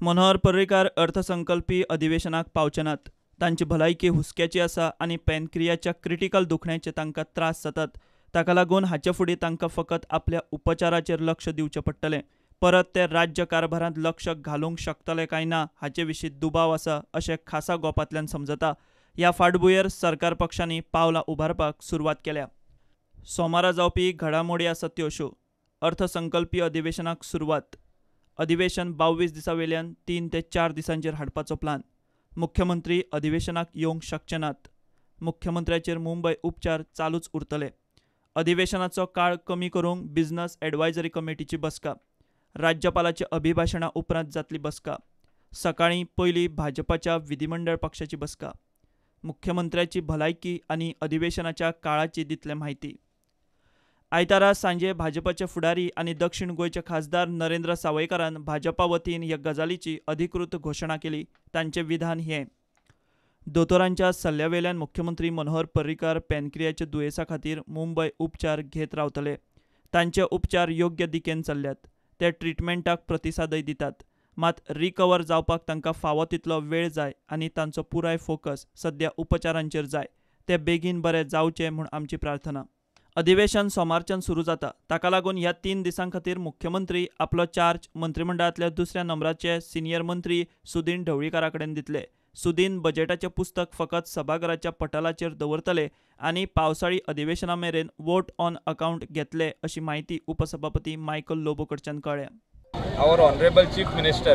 मनोहर पर्रीकार अर्थसंकल्पी अधिवेशनाक पावचे नात. तांची भलायकी हुस्क्याची आसा आनी पॅनक्रियाच्या क्रिटिकल दुखण्याचे तांकां त्रास जातात. ताका लागून हाचे फुडें तांकां फकत आपल्या उपचाराचेर लक्ष दिवचें पडटलें. परत ते राज्य कारभारांत लक्ष घालूंक शकतले काय ना हाचे विशीं दुबाव आसा अशें खासा गोपांतल्यान समजता. ह्या फाटभुंयेर सरकार पक्षांनी पावलां उबारपाक सुरवात केल्या. सोमारा जावपी घडामोडी आसात त्यो अश्यो. अर्थसंकल्पी अधिवेशनाक सुरवात. अधिवेशन 22 दिसां वेल्यान 3 ते 4 दिसांचेर हाडपाचो प्लान. मुख्यमंत्री अधिवेशनाक येवंक शकचे नात. मुख्यमंत्र्याचेर मुंबय उपचार चालूच उरतले. अधिवेशनाचो काळ कमी करूंक बिझनस एडवायजरी कमिटीची बसका. राज्यपालाच्या अभिभाशणा उपरांत जातली बसका. सकाळीं पयली भाजपाच्या विधिमंडळ पक्षाची बसका. मुख्यमंत्र्याची भलायकी आनी अधिवेशनाच्या काळाची दितले म्हायती. आयतारा सांजे भाजपाचे फुडारी आनी दक्षिण गोंयचे खासदार नरेंद्र सावयकारान भाजपा वतीन ह्या गजालीची अधिकृत घोशणा केली. तांचें विधान हें. दोतोरांच्या सल्ल्यावेल्यान मुख्यमंत्री मनोहर पर्रीकार पॅनक्रियाच्या दुयेंसा खातीर मुंबय उपचार घेत रावतले. तांचे उपचार योग्य दिकेन चल्ल्यात. ते ट्रिटमेंटाक प्रतिसादय दितात. मात रिकवर जावपाक तांकां फावो तितलो वेळ जाय आनी तांचो पुराय फोकस सद्या उपचारांचेर जाय. ते बेगीन बरे जावचे म्हूण आमची प्रार्थना. अधिवेशन सोमारच्यान सुरू जाता. ताका लागून ह्या 3 दिसां खातीर मुख्यमंत्री आपलो चार्ज मंत्रिमंडळांतल्या दुसऱ्या नंबराचे सिनियर मंत्री सुदीन ढवळीकारा कडेन दितले. सुदीन बजेटाचें पुस्तक फकत सभाघराच्या पटलाचेर दवरतले आनी पावसाळी अधिवेशना मेरेन वोट ऑन अकाउंट घेतले अशी म्हायती उपसभापती मायकल लोबो कडच्यान कळ्ळ्या. Our Honorable Chief Minister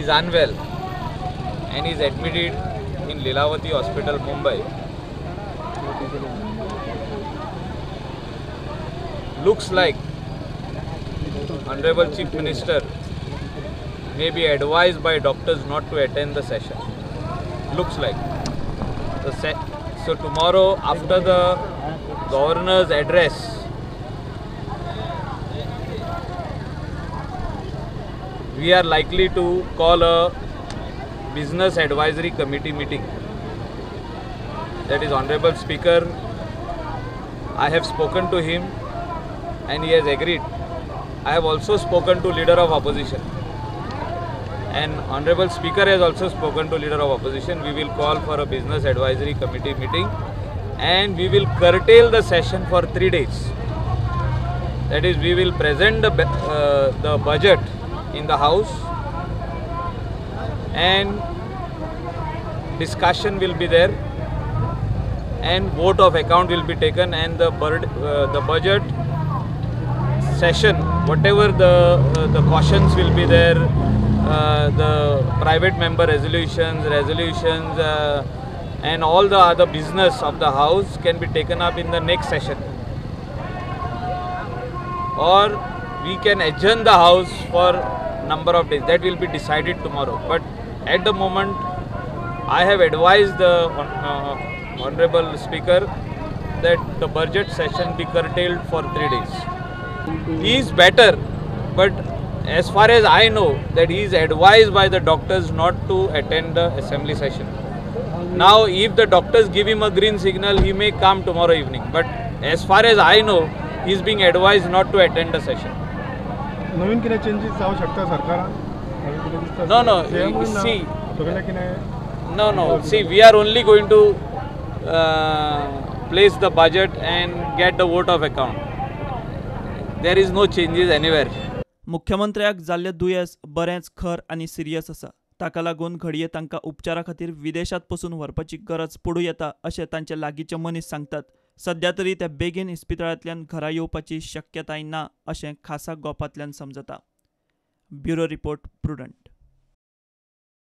is unwell and is admitted in Lilavati Hospital, Mumbai. Looks like Honorable Chief Minister may be advised by doctors not to attend the session. Looks like. So tomorrow after the governor's address, we are likely to call a business advisory committee meeting. That is Honorable Speaker, I have spoken to him and he has agreed. I have also spoken to Leader of Opposition and Honorable Speaker has also spoken to Leader of Opposition. We will call for a business advisory committee meeting and we will curtail the session for 3 days. That is, we will present the budget in the house and discussion will be there and vote of account will be taken and the budget session, whatever the cautions will be there, the private member resolutions and all the other business of the house can be taken up in the next session, or we can adjourn the house for number of days. That will be decided tomorrow. But at the moment, I have advised the Honorable Speaker that the budget session be curtailed for 3 days. He is better, but as far as I know, that he is advised by the doctors not to attend the assembly session. Now, if the doctors give him a green signal, he may come tomorrow evening. But as far as I know, he is being advised not to attend the session. नवीन कितें changes जावं शकता सरकारान? No, no. See, no, no. See, we are only going to place the budget and get the vote of account. There is no changes anywhere. मुख्यमंत्र्याक जाल्लें दुयेंस बरेंच खर आनी सिरियस आसा. ताका लागून घडये तांकां उपचारा खातीर विदेशांत पसून व्हरपाची गरज पडूं येता अशें तांचे लागींचे मनीस सांगतात. सद्या तरी ते बेगीन इस्पितळांतल्यान घरा येवपाची शक्यताय ना अशें खासा गोपांतल्यान समजता. Bureau report, Prudent.